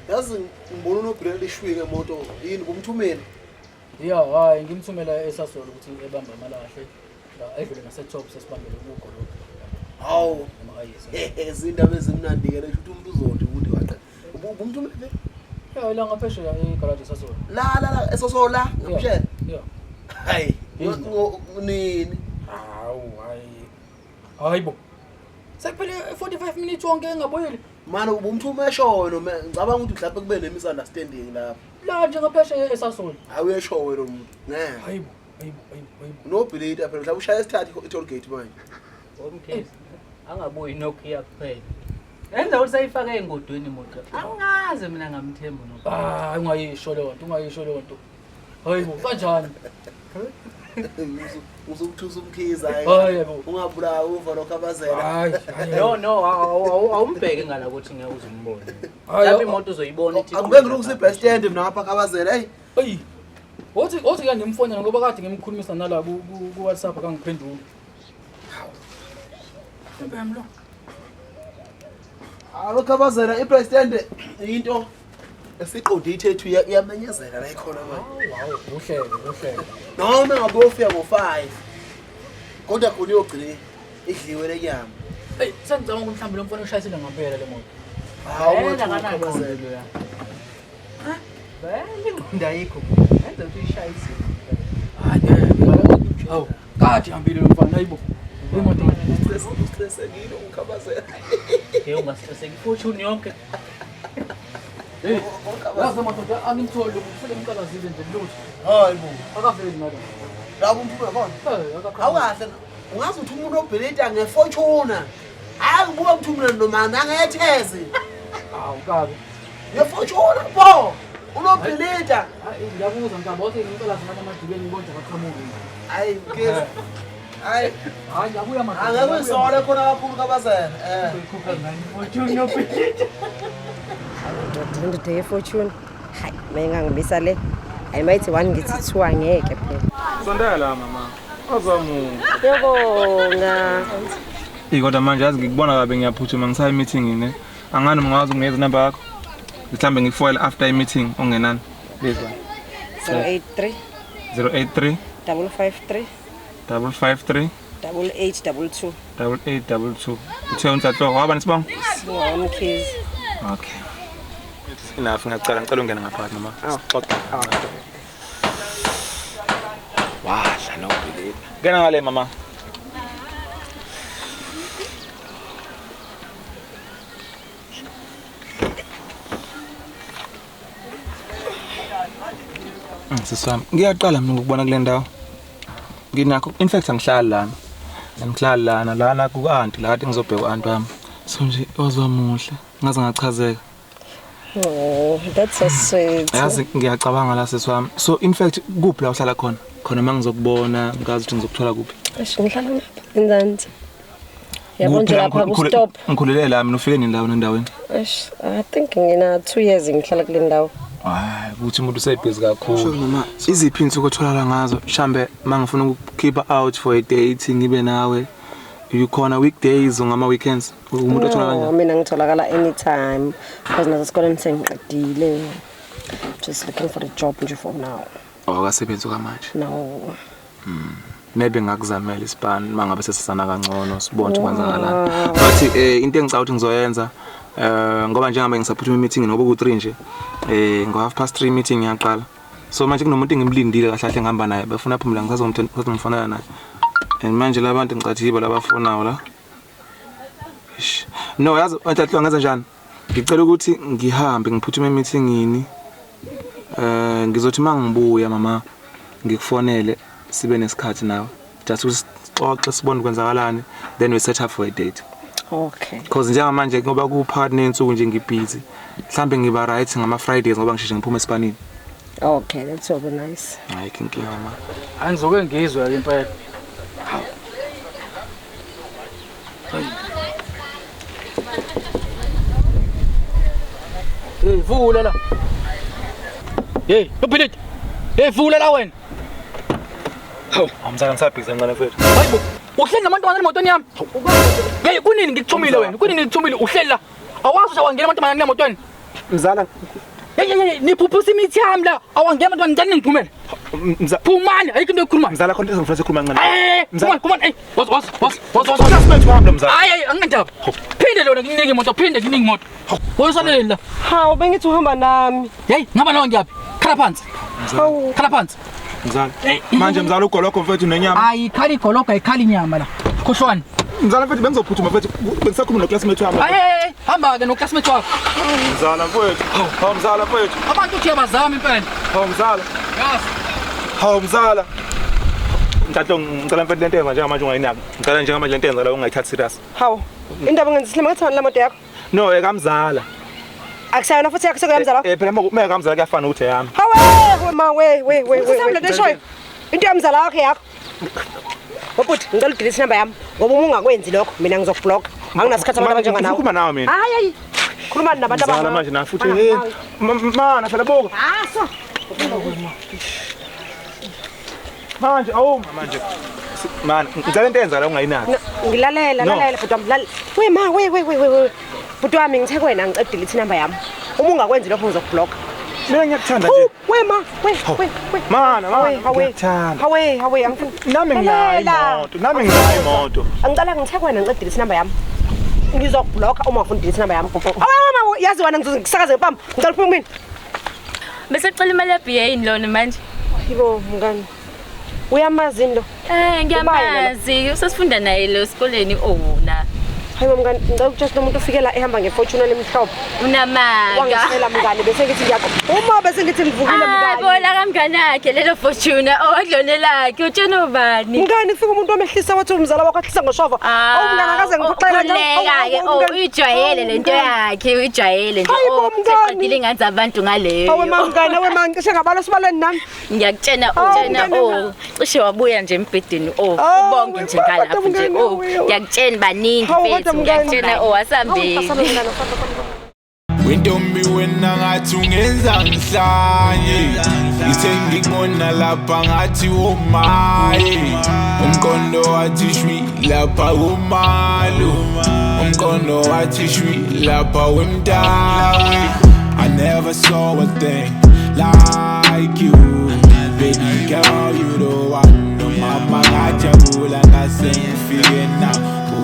Yazi ngibona unobrand ishwi ngemoto yini kumthumeli. Ya, hayi ngimthumela eSasol ukuthi ebambe amalahle la edlule nase-top sesibambele ugolobha. Hawu. Ama-ayisi. Izindaba ezimnandi ke lesho ukuthi umuntu uzothi ukuthi waqeda. Ubumthumele phi? Ya, la ngaphesheya egaraji eSasol. La la la esosola ngaphesheya. Ya. Hayi. Yini? Nini? Hawu, hayi. Hayi bo. Sekuphele 45 minutes wonke engabuyeli. Manje ubumthuma eshowe noma ngicabanga ukuthi mhlawumbe kube ne misunderstanding lapha. La nje ngaphesheya eSasol. Hayi uyeshowe lo muntu. Ngeke. Hayi bo, hayi bo, hayi bo, hayi bo. Unobhilita phela mhlawumbe ushaya isithathu i-toll gate manje. Omkhize angabuyi Nokia kuphela. Enza ukuthi sayifake engodweni imoto. Angaze mina ngamthemba no. Hayi ungayisho leyo nto, ungayisho leyo nto. Hayi bo, kanjani? Usukuthusa umkhiza Hayi bo. Ungabulawa uva lokho abazela. Hayi, hayi. No no awumbheke ngala ukuthi ngeke uze umbone. Hayi, Mhlawumbe imoto uzoyibona ithi. Akube ngilungisa i-bus stand mina ngapha kabazela hey. Eyi. Othi othi ke ngimfonela ngoba kade ngimkhulumisa nala ku ku WhatsApp akangiphenduli. Hawu. Mbem lo. Alokho abazela i-bus stand into esiqonde ithethu iyamenyezela la ikhona manje. Hawu, kuhleke, kuhleke. Noma ngabe uyofika ngo-5 kodwa khona iyogcina idliwe le nyama. Ey, sengicabanga ukuthi mhlawumbe lo mfana ushayisile ngempela le moto. Hawu Vele wethu akanangqondo ukhabazela. ya. Vele ingqondo ayikho. Enza ukuthi uyishayisile. Hayi ngeke. Hawu, kade ihambile lo mfana hayibo. Imoto. Stressekile ukhabazela. Ke ungastresseki fortune yonke. Hey, yazi madoda angimtholi lo muntu sele nje lutho. Hayi bo. Akaveli nalo. Lapho umphumela khona. Eh, akakho. Awukahle ungazi ukuthi umuntu obhilita ngefortuna. Hayi kubuka mthumela noma nangethezi. Hawu kabi. Ngefortuna bo. Unobhilita. Hayi ngiyabuza mntaba othi ngicela ngathi amadibeni ngibona akaqhamuki. Hayi mkhize. Hayi Hayi ngiyabuya madoda. angeke uyisole khona kakhulu kabazela. Eh. Uyikhupha ngani fortune yobhilita. Ndoda indoda yefortune. Hayi, mayingangibisa le. Hayi mayithi one ngithi two angeke phela. Sondela mama. Ozomu. Yobonga. Ey kodwa manje yazi ngikubona kabe ngiyaphuthuma ngisaya meeting ne. Angani ungawazi unginikeza inamba yakho? Mhlambe ngikufoyela after i meeting ongenani. Lizwa. 083 083 553 553 8822. 8822. Uthe uNtlatlo waba nesibongo? Sibonga Okay. Enough ngiyacela ngicela ungene ngaphakathi mama. Sixoxe. Wadla no believe. Ngena ngale mama. Sisi wami, ngiyaqala mina ukubona kule ndawo. Nginakho, in fact angihlali lana. Angihlali lana, lana ku-anti, la kade ngizobheka u-anti wami. So nje wazwa muhle, ngaze ngachazeka. Oh, that's so sweet. Yazi ngiyacabanga la sisi wami. So in fact kuphi la uhlala khona? Khona mangizokubona, ngazi ukuthi ngizokuthola kuphi. Eish, ngihlala lapha enzansi. Yabo Kuphi nje la lapha ku-stop. Ngikhulele la mina ufike nini la wena endaweni? Eish, I think ngina 2 years ngihlala kule ndawo. Hayi, ukuthi umuntu usebhizi kakhulu. Mama, iziphi insuku otholakala ngazo? Mhlambe mangifuna ukukhipha out for a date ngibe nawe. You khona weekdays or ngama weekends? Umuntu otholakala No, kanjani? mina ngitholakala anytime because nasesikoleni sengiqedile. Just looking for a job nje for now. Awakasebenzi kwamanje. No. Maybe ngakuzamela ispan mangabe sesisana kangcono sibone ukuthi kwenzakalani. But into engicabanga ukuthi ngizoyenza ngoba njengoba ngisaphuthuma meeting ngoba ku 3 nje ngo 3:30 meeting iyaqala. So manje kunomuntu engimlindile kahle kahle ngihamba naye befuna phumula ngisazomfonela naye. And manje labantu ngicathi yibo labafonayo la. Eish. No yazi Ntatlo ngenza njani? Ngicela ukuthi ngihambe ngiphuthume meetingini. Ngizothi mangibuya mama ngikufonele sibe nesikhathi nawe. Just ukuthi sixoxe sibone kwenzakalani then we set up for a date. Okay. Because njengamanje ngoba kuphakathi nensuku nje ngibhizi. Mhlambe ngiba right ngama Fridays ngoba ngisheshe ngiphume esipanini. Okay, that's will be nice. Hayi inkinga mama. Angizoke ngizwe ke impela. Hey, vula la. Hey, Lobhilidi. Hey, vula la wena. Hawu, amzala ngisabhizi kancane mfethu. Hayibo, uhleli namantombazane emotweni yami. Hey, kunini ngikuthumile wena? Kunini ngikuthumile? Uhleli la. Awazi ukuthi awangena amantombazane emotweni. Mzala Hey hey, niphuphusa imithi yami la. Awangena abantu ngicela ningiphumele. Phumani, ayikho into ekhuluma. Mzala khona into engifuna sikhuluma kancane. Hey, Mzala. come on, hey. Was was was was was. Classmate wami lo mzala. Hayi hayi, anginandaba. Phinde lona nginike imoto, phinde nginike imoto. Woyisalele la. Hawu, bengithi uhamba nami. Hey, ngaba nawe ngiyaphi? Khala phansi. Hawu. Khala phansi. Mzala. Manje mzala ugolokho mfethu nenyama. Ayikhali igologo, ayikhali inyama la. Khohlwani. Mzala mfethu bengizophuthuma mfethu bengisakhuluma no classmate wami. Hayi hey, hamba ke no classmate wakho. Mzala mfethu. Hawu mzala mfethu. Abantu uthi abazama impela. Hawu mzala. Yazi. Hawu mzala. Mthathu ngicela mfethu lento yenza njengamanje ungayinaki. Ngicela njengamanje lento yenza la ungayithathi serious. Hawu. Indaba ngenza isilima ngathani la moto yakho? No, ekamzala. Akusayona futhi yakho sekuyamzala. Phela uma kamzala kuyafana ukuthi eyami. Hawe, ma we we we we. Lento eshoyo. Into yamzala wakhe yakho. Bhuti, ngicela udelete inamba yami ngoba uma ungakwenzi lokho mina ngizokublock. Anginasikhathi abantu abanjenganawe. Ngikhuluma nawe mina. Hayi hayi. Khuluma nabantu Mzala abama. manje na futhi hey mana phela buka. Ah so. Manje awu manje. Mana ngicela into yenza la ungayinaki. Ngilalela No. lalela bhuti wami lalela. We ma we we we we. Bhuti wami ngithe kuwena ngicela udelete inamba yami. Uma ungakwenzi lokho ngizokublock. Mina ngiyakuthanda nje. We ma we we we. Mana mana Hawe ngiyakuthanda. hawe hawe angifuni. Nami nginayo Lalela. imoto. Nami nginayo imoto. Angicela ngithe kuwena ngicela udelete inamba yami. Ngizokublock uma ufuna udelete inamba yami. Awu mama yazi wena ngizokusakaza ngepamba. Ngicela uphume kumina. Bese cela imali ya yini lona manje? Yibo mngani. Uyamazi yini lo? Eh ngiyamazi, usasifunda naye lo esikoleni ona. Hayi mngani, ngicela ukutshela lo muntu ufike la ehamba ngeFortuner lemhlophe. Unamanga. Wangishela mngani bese ngithi ngiyakho. Uma bese ngithi ngivukile Hayi mngani. bola kamngani akhe lelo Fortuner owadlone lakhe utshena ubani? Mngani ufika umuntu omehlisa wathi umzala wakho ahlisa ngoshova. Awu mngani akaze ngiphoxela nje. Khuleka ke, oh uyijwayele lento yakhe, uyijwayele nje. Hayi bo, Oh mngani. seqedile ingane zabantu ngaleyo. Awu mngani, awu mngani, cishe ngabala sibalweni nami. Ngiyakutshena Hawu, utshena mngani. oh cishe wabuya nje embhedeni oh Hawu, ubonge nje kodwa ngalapho nje mngani, oh hawu. ngiyakutshena baningi Hawu, kodwa mfethu mngani. ngiyakutshena oh asambeni. Wentombi wena ngathi ungenza ngihlanye. Ngithe ngikubona lapha ngathi umaye. Umqondo wathi shwi lapha kumalo. Umqondo wathi shwi lapha wemntawe. I never saw a thing like you.